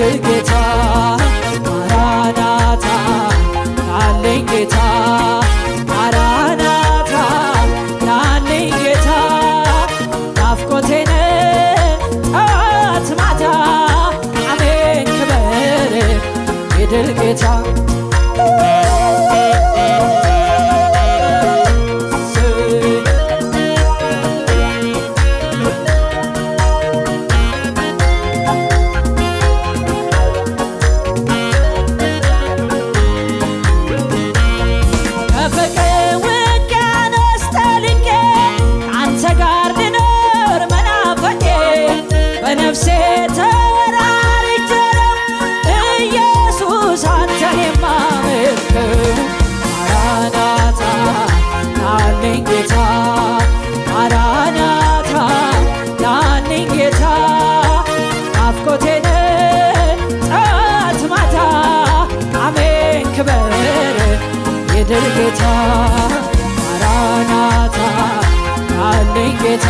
የድል ጌታ። ማራናታ ናልኝ ጌታ፣ ማራናታ ናልኝ ጌታ፣ ናፍቆቴን ጠዋት ማታ። አሜን ክበር የድል ጌታ። ከፍቅር ውቅያኖስ ጠልቄ ከአንተ ጋር ልኖር መናፈቄ፣ በነፍሴ ተራርቼ ነው ኢየሱስ አንተን የማመልከው። ማራናታ ናልኝ ጌታ፣ ማራናታ ናልኝ ጌታ፣ ናፍቆቴን ጠዋት ማታ። አሜን ክበር የድል ጌታ። ማራናታ ናልኝ ጌታ።